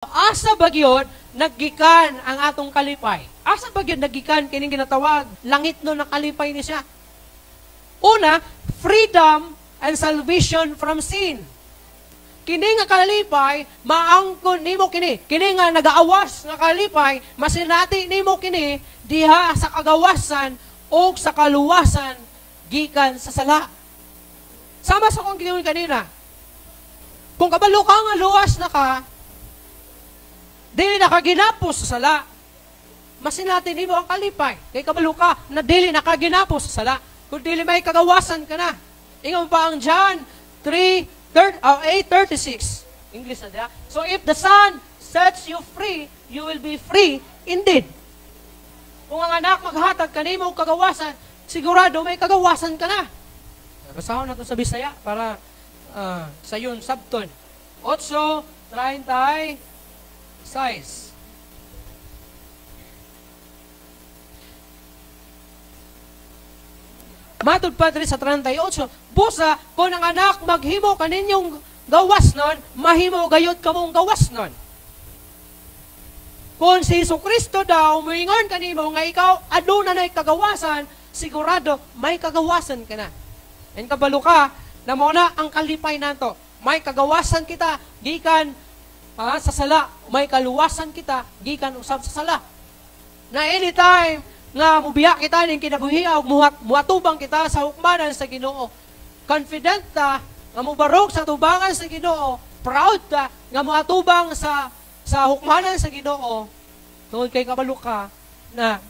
Asa ba gyud naggikan ang atong kalipay? Asa ba gyud naggikan kining ginatawag langit no nakalipay ni siya? Una, freedom and salvation from sin. Kini nga kalipay, maangkon nimo kini. Kini nga nagaawas nga kalipay, masinati nimo kini diha sa kagawasan o sa kaluwasan gikan sa sala. Sama sa akong giingon kanina. Kung kabalo ka nga luwas na ka, dili na ka ginapos sa sala, masinati nimo ang kalipay. Kay kabalo ka na dili na ka ginapos sa sala. Kung dili may kagawasan ka na. Ingon pa ang John 8:36. English na diya. So if the Son sets you free, you will be free indeed. Kung ang anak maghatag kanimo og kagawasan, sigurado may kagawasan ka na. Basahon na to sa Bisaya para sayon sabton. 8:36. Matod pa diri sa 38, busa kung ang anak maghimo kaninyong gawas nun, mahimo gayod kamong gawas nun. Kung si Hesus Kristo daw moingon kanimo nga ikaw aduna nay kagawasan, sigurado may kagawasan ka na. And kabalo ka na mao na ang kalipay nato. May kagawasan kita gikan sa sala, may kaluwasan kita gikan usab sa sala. Na anytime nga mubiya kita ning kinabuhi og muatubang kita sa hukmanan sa Ginoo, confident ta nga mubarog sa tubangan sa Ginoo, proud ta nga muatubang sa hukmanan sa Ginoo, tungod kay kabalo ka na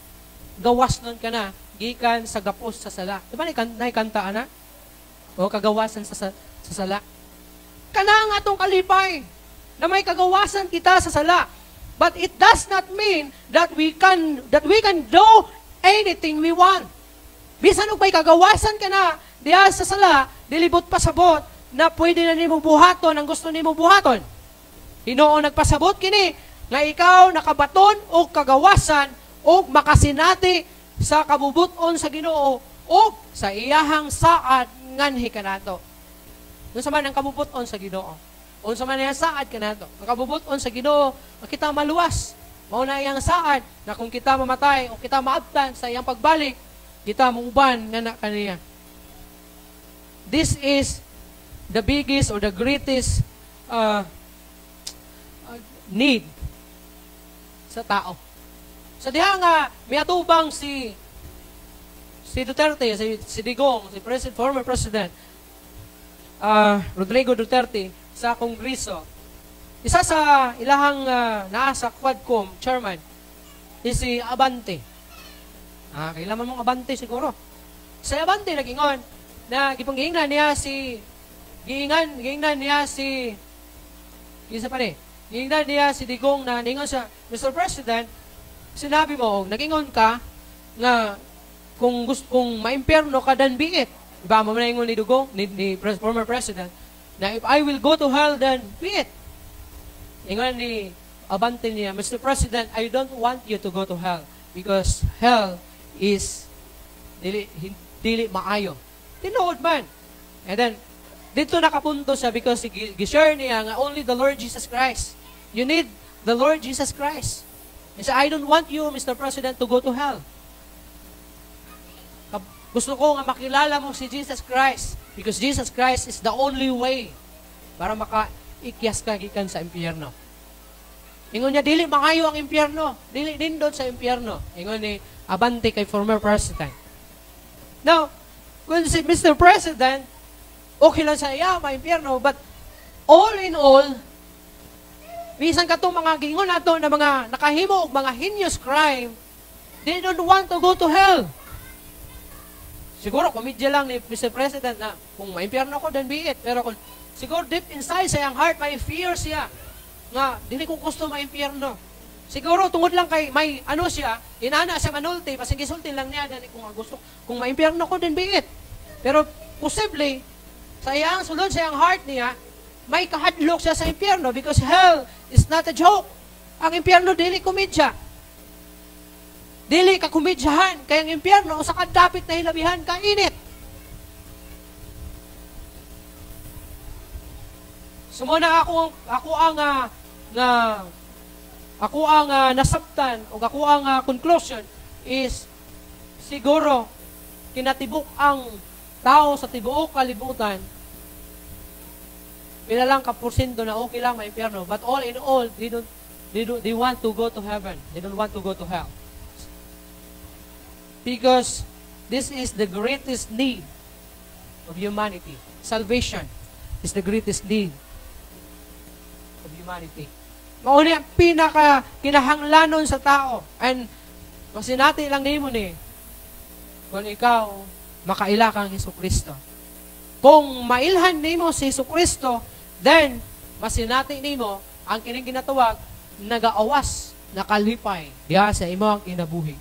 gawas nun ka na gikan sa gapos sa sala. Di ba naikanta ana? O kagawasan sa sala. Kana ang atong kalipay na may kagawasan kita sa sala. But it does not mean that we can do anything we want. Bisan og may kagawasan ka na diha sa sala, dilibot pasabot na pwede na nimo buhaton ang gusto nimo buhaton. Hinoo nagpasabot kini nga ikaw nakabaton og kagawasan og makasinati sa kabubuton sa Ginoo og sa iyahang saad nganhi kanato. Unsa man ang kabubuton sa Ginoo? Unsa man iyang saad kanato? Ang kabubuton sa Ginoo, kita maluwas. Mao na iyang saad na kung kita mamatay o kita maabtan sa iyang pagbalik, kita muuban nga na kaniya. This is the biggest or the greatest need sa tao. Sa diha nga miatubang si Duterte, si Digong, si President, former President Rodrigo Duterte sa Kongreso. Isa sa ilahang naa sa Quadcom chairman is si Abante. Kailangan mong Abante siguro. Si Abante nagingon na gipanggiingnan niya si giingnan niya si isa pa ni. Giingnan niya si Digong na ningon siya, Mr. President, sinabi mo nagingon ka nga kung gusto kung maimpyerno ka, then be it. Diba mo na ingon ni Digong ni former president na if I will go to hell, then be it. Ingon ni Abante niya, Mr. President, I don't want you to go to hell because hell is dili maayo. Tinuod man. And then dito nakapunto siya because gi-share niya nga only the Lord Jesus Christ. You need the Lord Jesus Christ. He said, I don't want you, Mr. President, to go to hell. Gusto ko nga makilala mo si Jesus Christ because Jesus Christ is the only way para makaikyas ka gikan sa impyerno. Ingon niya, dili maayo ang impyerno. Dili nindot sa impyerno. Ingon ni Abante kay former president. Now, kung si Mr. President, okay lang sa iya, ma-impyerno, but all in all, bisan ka itong mga gingon nato na mga nakahimo og mga heinous crime, they don't want to go to hell. Siguro, komedya lang ni Mr. President na kung maimpyerno ko, then be it. Pero kung siguro deep inside sa iyang heart, may fear siya nga dili ko gusto maimpyerno. Siguro, tungod lang kay may ano siya, inana siya manulti, pasing gisulti lang niya, dahil kung gusto, kung maimpyerno ko, then be it. Pero, posible, sa iyang sulod, sa iyang heart niya, may kahadlok siya sa impyerno because hell is not a joke. Ang impyerno, dili komedya. Dili ka komedyahan, kaya ang impyerno, usa ka dapit na hilabihan, kainit. So muna ako ang nga Ako ang nasabtan o ako ang conclusion is siguro kinatibuk ang tao sa tibuok kalibutan, pila lang ka porsyento na okay lang ma-impyerno. But all in all, they don't they don't they want to go to heaven. They don't want to go to hell. Because this is the greatest need of humanity. Salvation is the greatest need of humanity. Mao ni ang pinaka kinahanglanon sa tao. And masinati lang nimo ni kung ikaw makaila kang Hesus Kristo. Kung mailhan nimo si Hesus Kristo, then masinati nimo ang kining ginatawag nagaawas na kalipay diha sa imong kinabuhi.